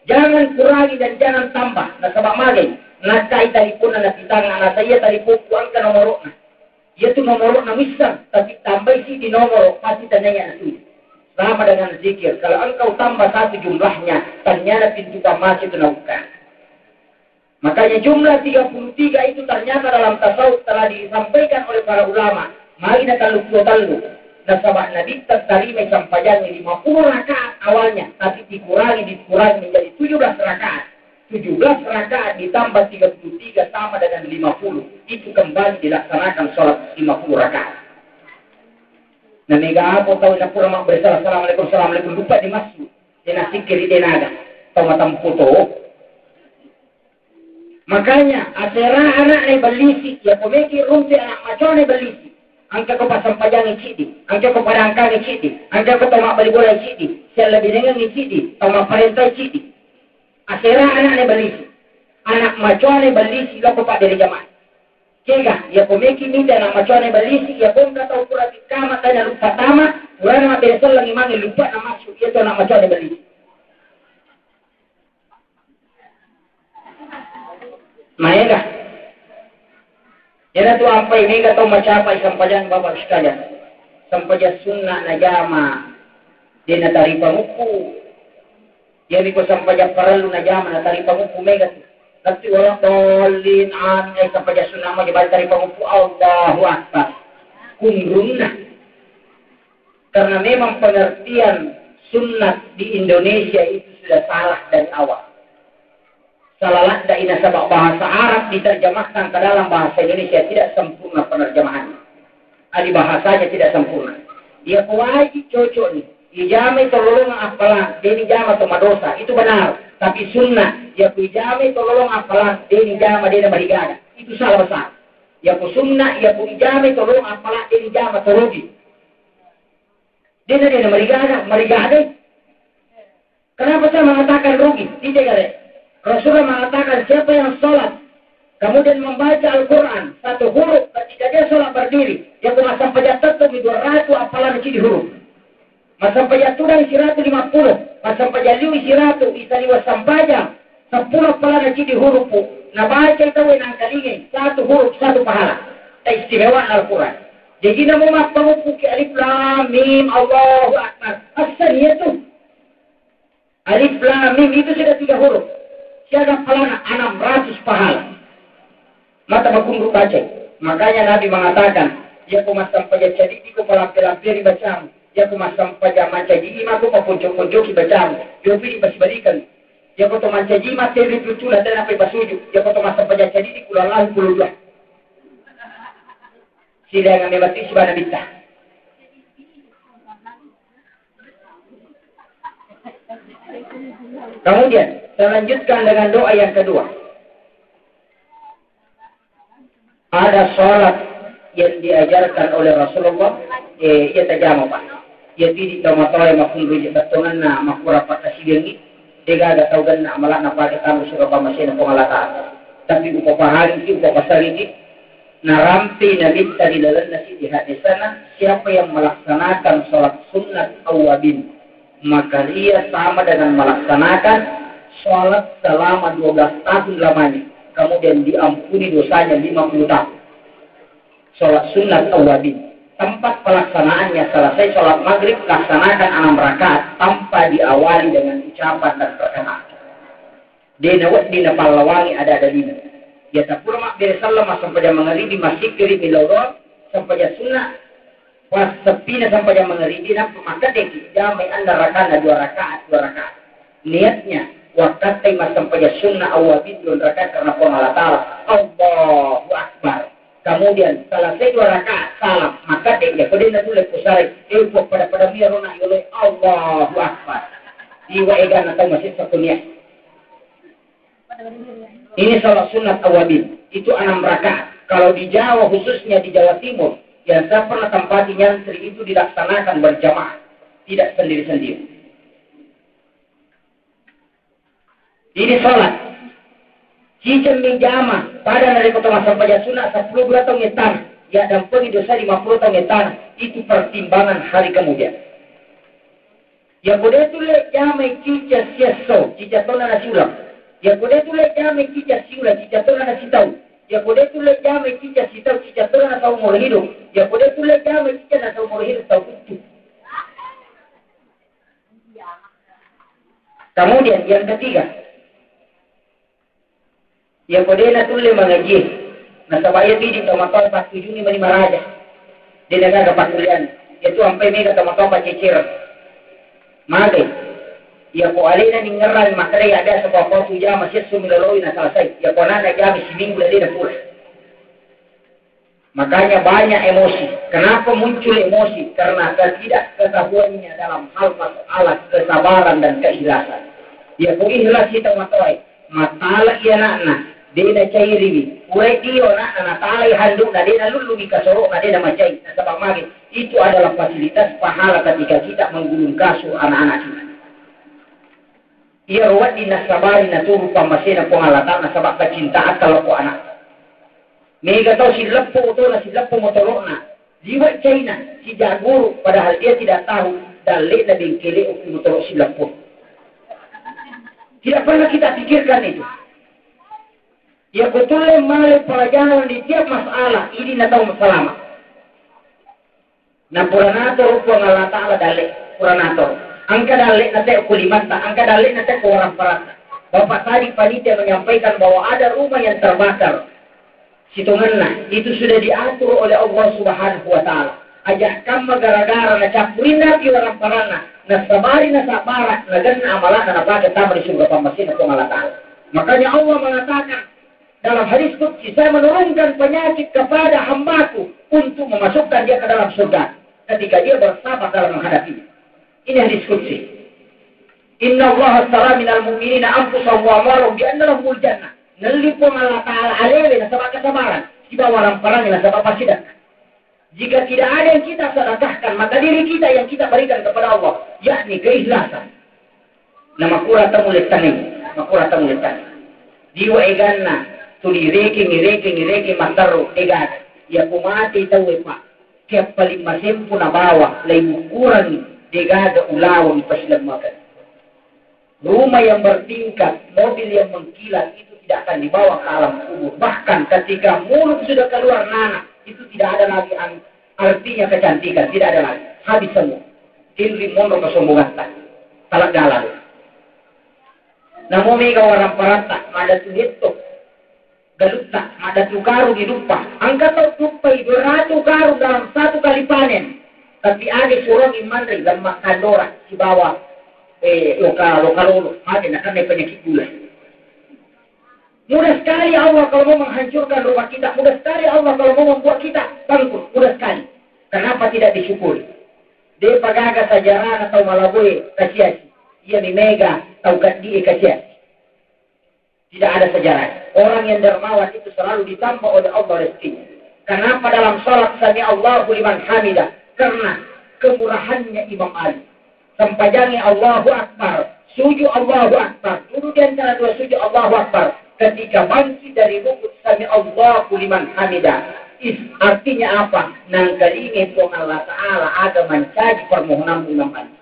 Jangan kurangi dan jangan tambah. Nasaba magai, nakkai taliponna napitang anak saya, talipokku engka nomorokna. Iyatu nomoro'na missang, tapi tambai siddi nomoro, pasti taniaga natuju. Sama dengan zikir. Kalau engkau tambah satu jumlahnya, taniaga pintu kamase tu nabuka. Makanya jumlah tiga puluh tiga itu ternyata dalam tasawuf telah disampaikan oleh para ulama. Magi na tellu puluh tellu. Nasaba Nabi tertarima sampajang lima puluh rakaat awalnya, tapi dikurangi, dikurangi menjadi tujuh belas rakaat. Tujuh belas rakaat ditambah tiga puluh tiga sama dengan lima puluh. Itu kembali dilaksanakan sholat lima puluh rakaat. Nah, mega apa tau na pura mabbere salam, "Assalamualaikum, assalamualaikum," lupa dimassu. Dena sikiri denaga. Tau matampu to. Makanya, asera anak na bellisi, ya ko meki rumpi anak macone bellisi. Engka ko pasampajangi cidi, engka ko padangkangi cidi, engka ko tau mabbali bola cidi, sialla binengengi cidi, tau mapparenta cidi. Asera anakna bellisi. Anak macoane bellisi loko paddere jamaah. Kega, yako meki mita anak macoane bellisi, yako engka tau pura tikkama, tae nalupa tama, purana mabbere sellengi mange lupa namassu, iyatu anak macoane bellisi. Maega. Iyanatu ampai mega tau macapai sampajang Bapak sekalian. Sampajang sunna najama, de nataripa mukku. Iyami ko sampajang parellu najama nataripa mukku mega tu. Tapi wala dolin, amin, ai sampajang sunna mo jebal taripa mukku. Allahu Akbar. Kunrunna. Karena memang pengertian sunat di Indonesia itu sudah salah dari awal. Salah ladda ina, sebab bahasa Arab diterjemahkan ke dalam bahasa Indonesia tidak sempurna penerjemahannya. Ahli bahasanya tidak sempurna. Dia wajib cocok nih. Ijamai tololong apalang, deni jama to madosa. Itu benar. Tapi sunnah, ya ku ijamai tololong apalang, deni jama, dena marigaga. Itu salah besar. Ya ku sunnah, ya ku ijamai tololong apalang, deni jama to rugi. Dena, dena marigaga, marigaga. Kenapa saya mengatakan rugi? Tidak, kare. Rasulullah mengatakan, siapa yang sholat, kemudian membaca Al-Quran, satu huruf, ketika dia sholat berdiri, dia cuma sampai jatuh tuh dua ratus apalan di huruf. Masampajang tudang siratu lima puluh, masampajang liu siratu, isaliwa sampajang seppulo appalanna cidi hurupu, nabacai tauwe nangkalingai, satu huruf, satu pahala. Keistimewaanna Al-Quran. Jadi, namo mappamuppuki alif lam mim, Allahu Akbar. Assan iyatu. Alif lam mim itu sudah tiga huruf. Siaga pahalana? Enam ratus pahala. Mata makunru bacai. Makanya Nabi mengatakan, yako massampajang cadidi ko palampe-lamperi bacamu. Yako massampajang mancaji ima ko paponco-poncoki bacamu. Yopi dipasibalikan. Yako to mancaji ima teri tucuna tena pai pasuju. Yako to massampajang cadidi kulo lahu kulo dua. Silaga memati sibana bitta. Kemudian, saya lanjutkan dengan doa yang kedua. Ada sholat yang diajarkan oleh Rasulullah, eh, iya tajama, Pak. Iya tidi tau matoa makunru je bettonganna makura pakkasiwiangngi, degaga tau genna malak napake tanu suka pamasena Puang Allah Ta'ala. Tapi upapahangi, upapasariki, narampi Nabitta di lalenna siddi hadisana, siapa yang melaksanakan sholat sunnat awabin, maka dia sama dengan melaksanakan sholat selama dua belas tahun lamanya, kemudian diampuni dosanya lima puluh tahun. Sholat sunnat awabin. Tempat pelaksanaannya, selesai sholat maghrib, laksanakan enam rakaat tanpa diawali dengan ucapan dan perkataan. De nawedding napallawangi ada-ada lino. Iya tapura mabbere sallang, massempajang mangaribi, massikkiri, millau doang, sempajang sunnah, pas seppina sempajang mangaribi, nappa makkeddeki jamai enneng rakaat, dua rakaat, dua rakaat. Niatnya, wakkattai massempajang sunnah awwabin dua rakaat karena Puang Allah Ta'ala. Allahu Akbar. Kemudian selesai dua rakaat, salam. Maka de', ya kode na dulu pusare. Eh, buat pada-pada miro na yolo. Allahu Akbar. Iwa egana tau masih satu niat. Ini salat sunat awwabin. Itu enam rakaat. Kalau di Jawa, khususnya di Jawa Timur, yang saya pernah tempati nyantri, itu dilaksanakan berjamaah, tidak sendiri-sendiri. Ini salat. Cicemmi jama pada narekko to massempajang sunat seppulo dua taung ettana, ya dampengi dosa lima puluh taung ettana, itu pertimbangan hari kemudian. Yako de' tulle jamai cica siesso, cica tona nasiuleng. Yako de' tulle jamai cica siuleng, cica tona nasitau. Yako de' tulle jamai cica sitau, cica tona nasaumur hidup. Yako de' tulle jamai cica nasaumur hidup tau kuttu. Kemudian yang ketiga, yako de' natulle mangaji, nasaba' iya tu idi' tomatoa pattujungi mani maraja. De' nagaga pakkulian. Iya tu ampai mega tomatoa paccecere. Magai. Yako alena ningerang makkeda iya biasa ko apa tu jama siesso miloloi nasalasai. Yako anana jama siminggu de' napura. Makanya banyak emosi. Kenapa muncul emosi? Karena ketidakketahuannya dalam hal masalah kesabaran dan keikhlasan. Yako ikhlas kita matoai, matala iya anakna, de' nacairiwi. Purai dio anakna, natalai handukna, de' nalullungi kasoro'na, de' namacai. Nasaba' magi, itu adalah fasilitas pahala ketika kita menggulung kasur anak-anak kita. Iya ro wedding nasabari naturu pammasena Puang Allah Ta'ala nasaba' kecintaan kalau ko anak. Mega tau sileppo otona, sileppo motoro'na, liwe' caina, sijaguru, padahal dia tidak tahu dalle'na bengkele okki motoro' sileppo. Tidak pernah kita pikirkan itu. Yako tulle male pelajaran di tiap masalah, idi' natau masalama. Na pura natoro Puang Allah Ta'ala dalle', pura natoro. Engka dalle'na te' ko limatta, engka dalle'na te' ko waramparatta. Bapak tadi panitia menyampaikan bahwa ada rumah yang terbakar. Sitongenna, itu sudah diatur oleh Allah Subhanahu wa Ta'ala. Aja' kamma gara-gara nacappurinna api waramparanna, nasabari nasabara, nagenna amala'na napake tama di surga pammasena Puang Allah Ta'ala. Makanya Allah mengatakan, dalam hadis qudsi, "Saya menurunkan penyakit kepada hambaku untuk memasukkan dia ke dalam surga ketika dia bersabar dalam menghadapinya." Ini hadis qudsi. "Inna Allah astara minal mu'minina anfusahum wa amwalahum bi anna lahumul jannah." Nelli Puang Allah Ta'ala alewe nasaba' kesabaran, sibawa waramparangnge nasaba' passidekka. Jika tidak ada yang kita sedekahkan, maka diri kita yang kita berikan kepada Allah, yakni keikhlasan. Na makura tau mulettangngi, makura tau mulettangngi. Liwe' eganna, tuli rekeng, rekeng, rekeng matteru, ega. Iya ko mate tauwe, Pak, ke paling masempu nabawa, lai ukurangngi, degaga ulaweng pasilemmakan. Rumah yang bertingkat, mobil yang mengkilat itu tidak akan dibawa ke alam kubur. Bahkan ketika mulut sudah keluar nanah, itu tidak ada lagi an-, artinya kecantikan, tidak ada lagi. Habis semua. Tinri monro kesombongatta. Talaggalang. Namo mega waramparatta, mada tu hetto. Galutta, mada tu karung iduppa. Engka tau duppai dua ratus karung dalam satu kali panen. Tapi ade surongi manre lemma kandora sibawa, eh, loka, loka lolo. Mate nakanna penyakit gula. Mudah sekali Allah kalau mau menghancurkan rumah kita. Mudah sekali Allah kalau mau membuat kita bangkrut. Mudah sekali. Kenapa tidak disyukuri? De'pa gaga sajarana tau malaboe kasiasi. Iya mi mega tau keddi e kasiasi. Tidak ada sejarah. Orang yang dermawan itu selalu ditambah oleh Allah rezekinya. Kenapa dalam salat sami Allahu liman hamidah? Karena kemurahannya Imam Ali. Sempajangi Allahu Akbar, sujud Allahu Akbar, duduk di antara dua sujud Allahu Akbar. Ketika bangkit dari rukuk sami Allahu liman hamidah. Is-, artinya apa? Nangkalingai Puang Allah Ta'ala aga mancaji permohonanmu Imam Ali.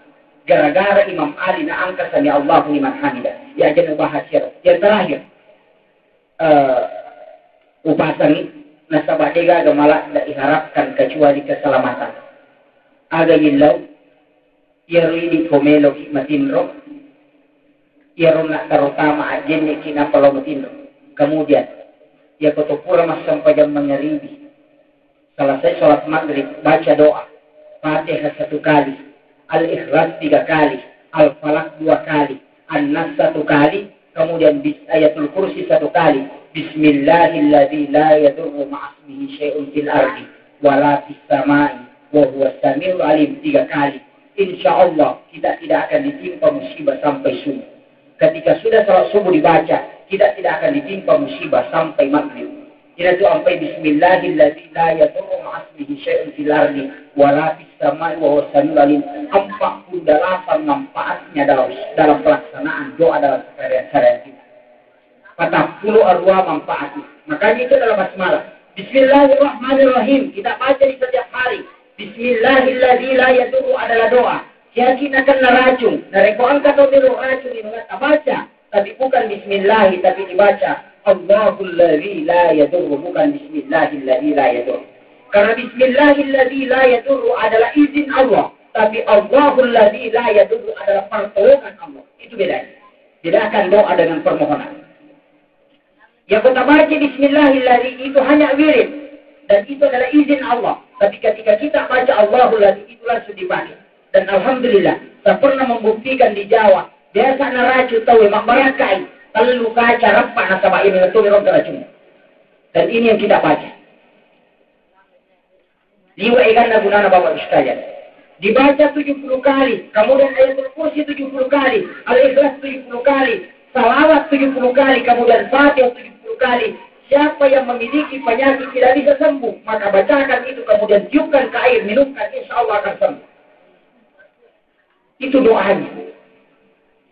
Gara-gara Imam Ali naangka sami Allahu liman hamidah. Ya, jangan bahas ya. Yang terakhir, eh, upasangi nasaba degaga maladda iharapkan kecuali keselamatan. Aga yillau, iyaro idi ko meloki matinro, iyaro na terutama ajenneki nappa lao matinro. Kemudian, iyako to pura massempajang mangaribi, selesai sholat maghrib, baca doa, Fatihah satu kali, Al-Ikhlas tiga kali, Al-Falaq dua kali, An-Nas satu kali, kemudian bis-, Ayatul Kursi satu kali. Bismillahilladzi la yadurru ma'asmihi syai'un fil ardi wala fis sama'i wa huwas samiul alim tiga kali. Insya Allah kita tidak akan ditimpa musibah sampai subuh. Ketika sudah salat subuh dibaca, kita tidak akan ditimpa musibah sampai maghrib. Ina tu ampai bismillahilladzi la yadurru ma'asmihi syai'un fil ardi wala fis sama'i wa huwas samiul alim. Empat puluh delapan manfaatnya dalam, dalam pelaksanaan doa dalam keseharian kita. Patappulo arua manfaatnya. Makanya itu adalah basmalah. Bismillahirrahmanirrahim. Kita baca di setiap hari. Bismillahilladzi la yadurru adalah doa. Siaki nakenna racung. Narekko engka tau melo racung, ini baca. Tapi bukan bismillah, tapi dibaca Allahul ladzi la yadurru, bukan bismillahilladzi la yadurru. Karena bismillahilladzi la yadurru adalah izin Allah, tapi Allahul ladzi la yadurru adalah pertolongan Allah. Itu bedanya. Bedakan doa dengan permohonan. Yang kita baca bismillahilladzi itu hanya wirid dan itu adalah izin Allah. Tapi ketika kita baca Allahul ladzi itu langsung dipakai. Dan alhamdulillah, saya pernah membuktikan di Jawa, biasa naracu tau mabbarakai, tellu kaca rappa nasaba ini ngatumi rong racun. Dan ini yang kita baca. Liwa eganna gunana Bapak Ibu sekalian. Dibaca tujuh puluh kali, kemudian Ayatul Kursi tujuh puluh kali, Al-Ikhlas tujuh puluh kali, salawat tujuh puluh kali, kemudian Fatihah tujuh puluh kali. Siapa yang memiliki penyakit tidak bisa sembuh, maka bacakan itu, kemudian tiupkan ke air, minumkan, insya Allah akan sembuh. Itu doanya.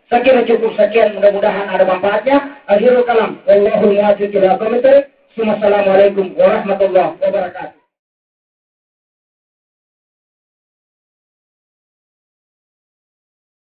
Saya kira cukup sekian, mudah-mudahan ada manfaatnya. Akhirul kalam. Wallahul muwaffiq ila aqwamit thariq. Assalamualaikum warahmatullahi wabarakatuh.